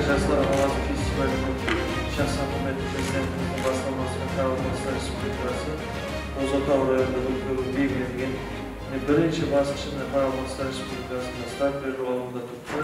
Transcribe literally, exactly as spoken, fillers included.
Jaslar awazı festivaliniń shaxsan húrmetli Prezidentimizdiń baslaması menen Qaraqalpaqstan Respublikası Bozataw rayonında ótkeriw belgilengen. Mine, birinshi basqıshı mine Qaraqalpaqstan Respublikasında start beriliw aldında turıptı.